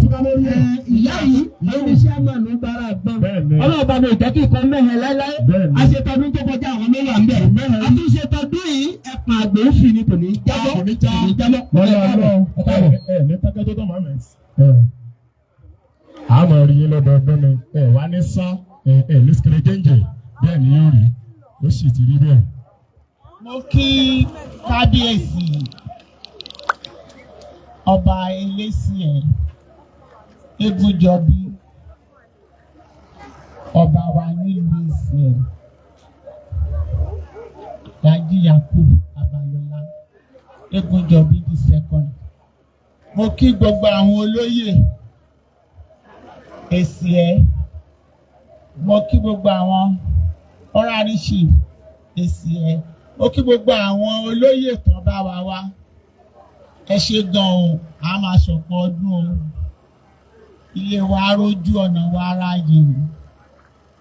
túká lórí ẹ̀. Ìyá yìí ló ní chairman Bára Àgbọn. Bẹ́ẹ̀ni. Ọlọ́ọ̀bá mi ò jẹ́ kí nǹkan mẹ́hẹ̀ láéláé. Bẹ́ẹ̀ni. Àṣetọdún tó kọjá àwọn ló wà ń bẹ̀. Àtúnṣetọdún yìí, ẹ̀pọ̀n àgbò ń fi ni kò ní jábọ́. Kò ní já. Kò ní jábọ́. Lọ́lọ́ Ọlọ́run. Ẹ káàbọ̀. Ẹ ní tẹ́kẹ́ tó tọ̀ mọ́ mi. A máa rí yín lọ́dọọdún ni ẹ wá ní sá ẹ ẹ ní sikiri jẹ́ǹjẹ̀, bẹ́ẹ̀ ni yóò rí, ó sì ti rí bẹ́ẹ̀. Mo kí kábíyèsí, Ọba Eléṣìẹ́ Egúnjọbí, ọba wa nílùú Ìsìẹ́, Raji Yakub Babalọlá Egúnjọbí the second. Mo kí gbogbo àwọn olóyè Èsìẹ́. Mo kí gbogbo àwọn honorary chief Èsìẹ́. Mo kí gbogbo àwọn olóyè tán bá wa wá. Ẹ ṣe gan o. A máa ṣọ̀pọ̀ ọdún o. Ilé wa rójú, ọ̀nà wa ráàyè o.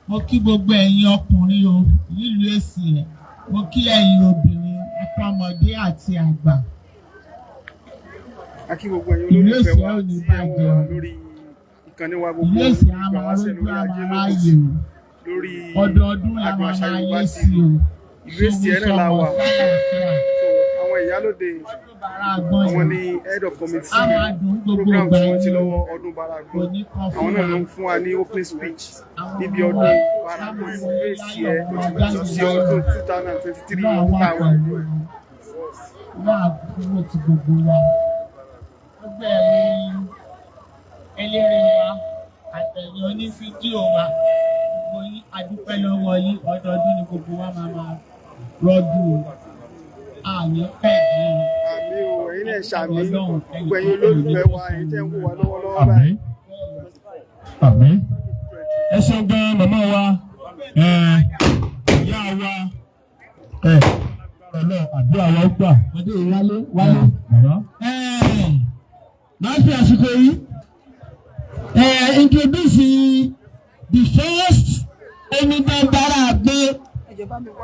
Mo kí gbogbo ẹ̀yin ọkùnrin o nílùú Èsìẹ́. Mo kí ẹ̀yin obìnrin, ọmọdé àti àgbà. A kí gbogbo ẹ̀yin Ìlú olólùfẹ́ Èsìẹ́ wa ò ní tí ẹ wò bàjẹ́ wá o. lórí ìkànnì wa gbogbo, Ìlú Èsìẹ́ á lórí máa Ìgbàwáṣẹ̀, rójú, lórí á Ajé máa Lógo, ráàyè o. lórí Ọdọọdún la Adùn máa Àṣà máa Yorùbá yé TV. sí o. Ìlú Èsìẹ́ náà la wà. So àwọn ìyálóde, Ọdún Bàrà Àgbọ̀n àwọn yìí ní head of committee á máa dùn gbogbo program ìgbà tí wọ́n ti yìí. lọ́wọ́, ọdún Bàrà Kò Àgbọ̀n. ní kan Àwọn fún náà wa. ló ń fún wa ní opening speech níbi ọdún Bàrà Àgbọ̀n ti ìlú Èsìẹ́ ti ọdún 2023 Náà wà tá a wà. Pẹ̀lú náà kúrò tí gbogbo wa. Gbogbo ẹ̀yin eléré wa àtẹ̀yìn onífídíò wa, gbogbo yín, a dúpẹ́ lọ́wọ́ yín. Ọdọọdún ni gbogbo wa máa máa rọ́dún o. Àní pẹ̀lú. Àmín o. Ẹ̀yin náà ṣàmín, gbogbo ẹ̀yin olólùfẹ́ wa, ẹ̀yin tẹ́ ń wò wá lọ́wọ́lọ́wọ́ báyìí. Àmín, àmín. Ẹ ṣeun gan, màmá wa, ẹ ìyá wa, ẹ Ọlọ́run, àdúrà wa ó gbà. Ọdún yìí, wálé wálé. Bàbá. Máa fi àsìkò yìí introduce the first omidan Bára Àgbọn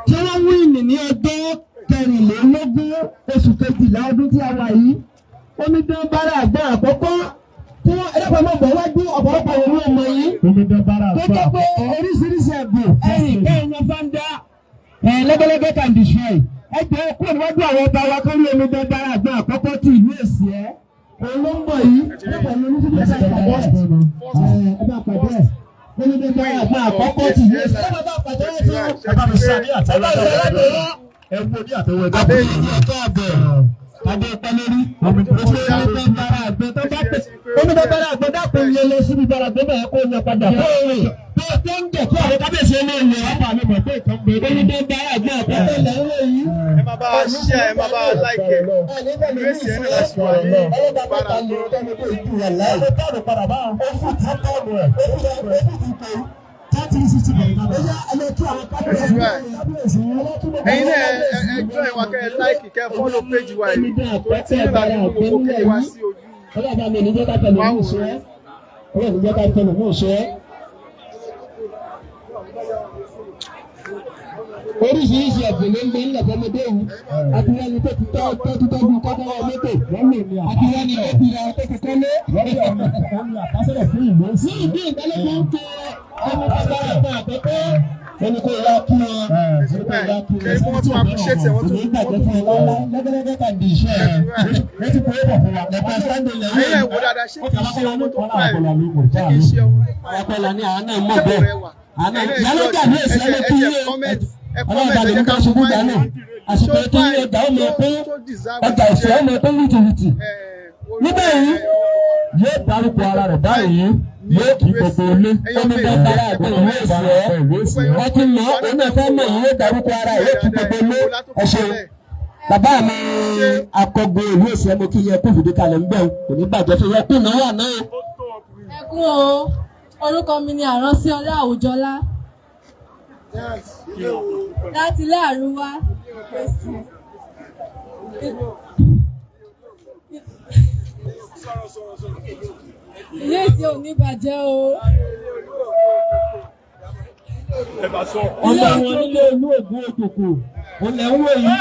tí wọ́n win ní ọjọ́ 24 oṣù kejìlá ọdún tí a wà yìí. Omidan Bára Àgbọn àkọ́kọ́ tí wọ́n ẹ̀dẹ́gbẹ̀ mọ̀ bọ̀ wájú ọ̀pọ̀lọpọ̀ òun ọmọ yìí Omidan Bára tó Àgbọn jẹ́ pé àkọ́kọ́. Oríṣiríṣi ẹ̀bùn ẹ̀yìn kẹ́hìn fáńdà lẹ́gbẹ̀lẹ́gbẹ̀ can destroy. Ẹ jẹ́ kúrò níwájú àwọn ọba wa kán ní omidan Bára Àgbọn àkọ́kọ́ tí ìlú Èsìẹ́, òun ló ń bọ̀ yìí. Ẹ bá pàdé ẹ̀, omidan Bára Àgbọn àkọ́kọ́ tí ìlú Èsìẹ́, ẹ bá pàdé ẹ̀ fún Ẹ bá mi sá ní ẹ àtẹ́wọ́. Bá sọ látọwọ́. Ẹ wo ní àtẹ́wọ́ ẹgbẹ́. Àbúrò ẹ̀kọ́ àbẹ̀ adé pẹ́ lórí omidan Bára Àgbọn tó bá pè omidan Bára Àgbọn, dákun lé lọ síbi Bára Àgbọn bẹ́ẹ̀ kó yẹ padà kó rìn tó tó ń jẹ kí àwọn kábíyèsí ní ilẹ̀. Bàbá mi mọ̀ pé nǹkan bẹ. Omidan Bára Àgbọn àkọ́kọ́ lẹ́ ń wò yìí. Ẹ máa bá wa share, ẹ máa bá wa like ẹ. Ìlú Èsìẹ́ náà la ṣì wà ní Bàrà Àgbọn. Ẹ káàdì padà bá wọn. Ó fún ti kọ́ọ̀nù ẹ̀. 30 60. Ẹ̀yin náà ẹ join wa, kẹ́ ẹ like, kẹ́ ẹ follow page wa yìí, torí tí yín la fi mú gbogbo kéde wá sí ojú. Ọlọ́ọ̀bá mi ò ní jẹ́ ká fẹ́ lòmú ìṣe ẹ́. Ọlọ́ọ̀ ní jẹ́ ká fẹ́ lòmú ìṣe ẹ́. Oríṣiríṣi ẹ̀bùn ló ń gbé ńlẹ̀ fọmọdé yìí. Àtiwẹ́ni tó ti tọ́ tó ti tọ́jú kọ́kọ́rọ́ mọ́tò. Àtiwẹ́ni tó ti ra tó ti kọ́lé. Àkọsílẹ̀ fún ìlú. Ní ìdí ìdálẹ́kọ̀ọ́ ń pe ọmọ bàbá àgbà àkọ́kọ́. Wọ́n ní kó yá kí wọn. Wọ́n ní kó yá kí wọn. Kẹ́rí pé wọ́n tún appreciate ẹ̀, wọ́n tún Kò ní bàjẹ́ fún ọ lọ́wọ́. Lẹ́gẹ́lẹ́gẹ́ kan di iṣẹ́ ẹ̀. Wọ́n ti kó bọ̀ fún wa. Lẹ́pẹ́ Sunday Ẹ̀yin náà lẹ́yìn. wò dáadáa, ṣé kìí ṣe ọmọ tó fine? Ṣé kìí ṣe ọmọ tó fine? Ọpẹ́ ní àwọn náà mọ̀ Ṣé kò bẹ́ẹ̀. rẹwà? Àná Ẹ̀yin náà ìyálójà ní èsì ẹ ẹni kí ṣe yé comment, ẹ ọlọ́run comment, bá ẹ mi jẹ́ ní ká ká ṣubú mọ dànù. Àsìkò tó yẹ ọjà ó mọ̀ pé ọjà ìṣẹ́ ó mọ̀ pé wìtìwìtì. Níbẹ̀ yìí yóò dárúkọ ara rẹ̀ báyìí, yóò kí gbogbo ilé. Omidan Bára Àgbọn ìlú Èsìẹ́, wọ́n ti mọ̀ òun náà fẹ́ mọ̀, yóò dárúkọ ara rẹ̀, yóò kí gbogbo ilé. Ẹ ṣeun, bàbá mi akọgun ìlú Èsìẹ́, mo kí yẹ kó fìdí kalẹ̀ ń bẹ̀. Kò ní bàjẹ́ fún yẹ kó náwó àná. Ẹ kú o. Orúkọ mi ni Àránsí Ọlá Àwùjọlá láti ilé Àrúwá Èsì. Ilé Èsì ò ní bàjẹ́ o. Ọmọ wọn nílé olú ògùn òkùnkùn òun lẹ̀ ń wò yìí.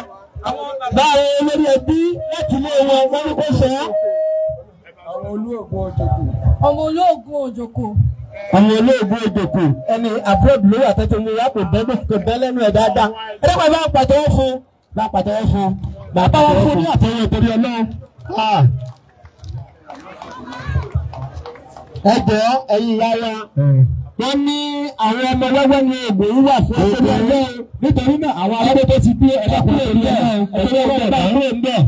Báwo olórí ẹbí láti ilé wọn, wọn ní kó sọ ọ́. Olúògùn Òjòkó. Ọmọ olóògùn òjòkó. Àwọn olóògùn òjòkó ẹni abroad ló wà tẹ́tẹ́ mú wa kò bẹ́ kò bẹ́ lẹ́nu ẹ̀ dáadáa. Ẹ dẹ́gbẹ́ bá ń pàtẹ́wọ́ fún, bá ń pàtẹ́wọ́ fún, bá ń Bá wọn pàtẹ́wọ́ fún ní fún. àtẹwọ́ ìtorí Ọlọ́run. Ah. Ẹ jọ̀ọ́ ẹ̀yin ìyá wa, wọ́n ní àwọn ọmọ wẹ́wẹ́ ní oògùn yìí wà fún ọjọ́ Ọlọ́run. Nítorí náà àwọn arúgbó tó ti dé ẹ̀dá kúrò ní ẹ̀ ẹ̀dá kúrò ń bẹ̀.